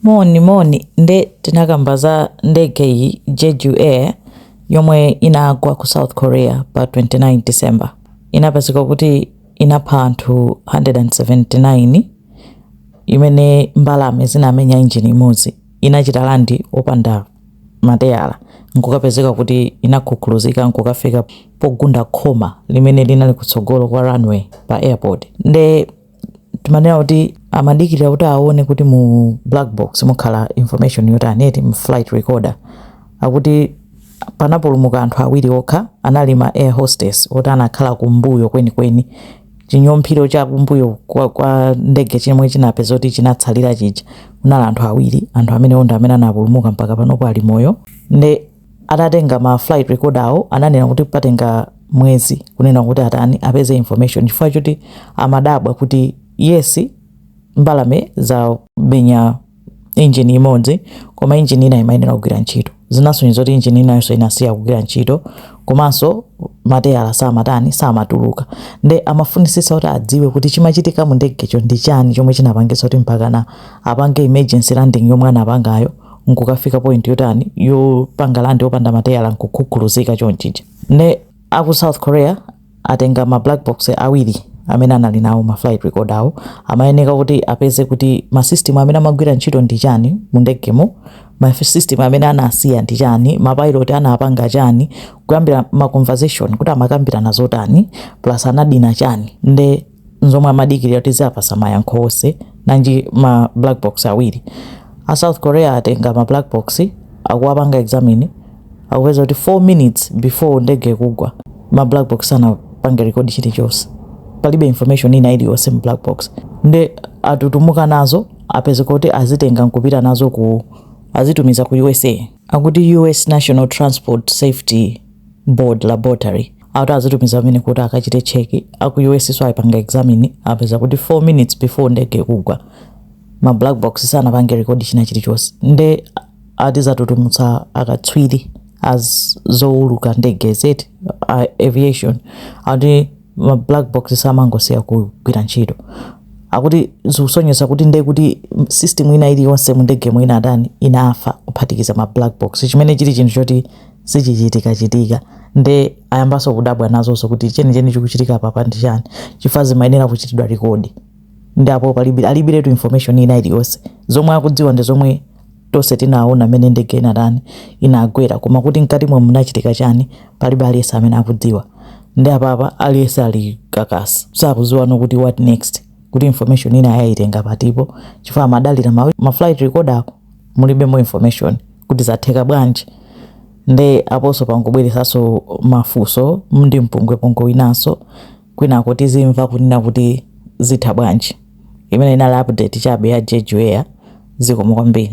Moni moni. Nde tinakamba za ndege iyi, Jeju Air, yomwe inagwa ku South Korea pa 29 December. Inapezeka kuti inapha anthu 179, imene mbalame zinamenya injini imodzi. Inachita land opanda mateyala, nkukapezeka kuti inakhukhuluzika nkukafika pogunda khoma limene linali kutsogolo kwa runway pa airport. Nde timanena kuti amadikirira kuti aone kuti mu black box mukhala information yotani, eti, mu flight recorder. Akuti panapulumuka anthu awiri okha, anali ma air hostess oti anakhala kumbuyo kwenikweni. Chinyomphiro cha kumbuyo kwa ndege chimwe chinapeza kuti chinatsalira chija, kunali anthu awiri. Anthu amene onda amene anapulumuka mpaka panopo ali moyo. Nde atatenga ma flight recorder awo, ananena kuti patenga mwezi kunena kuti atani, apeze information, chifukwa choti amadabwa kuti yes, mbalame zamenya engine imodzi, koma engine ina imayenera kugwira ntchito. Zinasonyeza kuti engine inayonso inasiya kugwira ntchito, komanso mateyala samatani, samatuluka. Nde amafunisisa kuti adziwe kuti chimachitika mu ndegecho ndi chani chomwe chinapangisa kuti mpakana apange emergency landing yomwe anapangayo, nkukafika point yotani, yopanga land opanda mateyala, nkukhukhuluzika chonchija. Nde aku South Korea atenga ma black box awiri amene anali nawo, ma flight recorder awo. Amayeneka kuti apeze kuti ma system amene amagwira ntchito ndi chani mu ndegemo, ma system amene anasiya ndi chani, ma pilot anapanga chani, kuyambira ma conversation kuti amakambirana zotani, plus anadina chani. Nde nzomwe amadikirira kuti ziyapasa mayankho onse. Nanji ma black box awiri, a South Korea atenga ma black box, akuwapanga examine, akupeza kuti 4 minutes before ndege kugwa, ma black box anapange record chilichonse. Palibe information ina iliyonse mu black box. Nde atutumuka nazo, apeza kuti azitenga nkupita nazo ku, azitumiza ku USA. Akuti US National Transport Safety Board Laboratory, akuti azitumiza pamene kuti akachite check. Aku US so ayipanga examine, apeza kuti 4 minutes before ndege kugwa, ma black box sanapange record china chilichonse. Nde ati zatutumutsa akatswiri az zowuluka ndege zeti, aviation. Ati ma black box samangosiya kugwira ntchito. Akuti zikusonyeza kuti nde kuti system ina iliyonse mu ndege mwina atani, inafa, kuphatikiza ma black box, chimene chili chinthu choti sichichitika chitika. Nde ayambanso kudabwa nazonso kuti chenicheni chikuchitika papa ndi chani, chifukwa zimayenera kuchitidwa record. Ndi apo palibe, alibiretu information ina iliyonse. Zomwe akudziwa ndi zomwe tonse tinaona mmene ndege inatani, inagwera, koma kuti mkati mwe munachitika chani, palibe aliyense amene akudziwa. Ndi apapa aliyense ali kakasi, sakudziwa no kuti what next, kuti information ina ayayitenga patipo, chifukwa amadalira ma flight recorder ako, mulibe mo information, kuti zatheka bwanji. Nde aponso pangobweresanso mafunso ndi mpungwepungwe winanso kwinako, tizimva kunena kuti zitha bwanji. Imene inali update chabe ya Jeju Air. Zikomo kwambiri.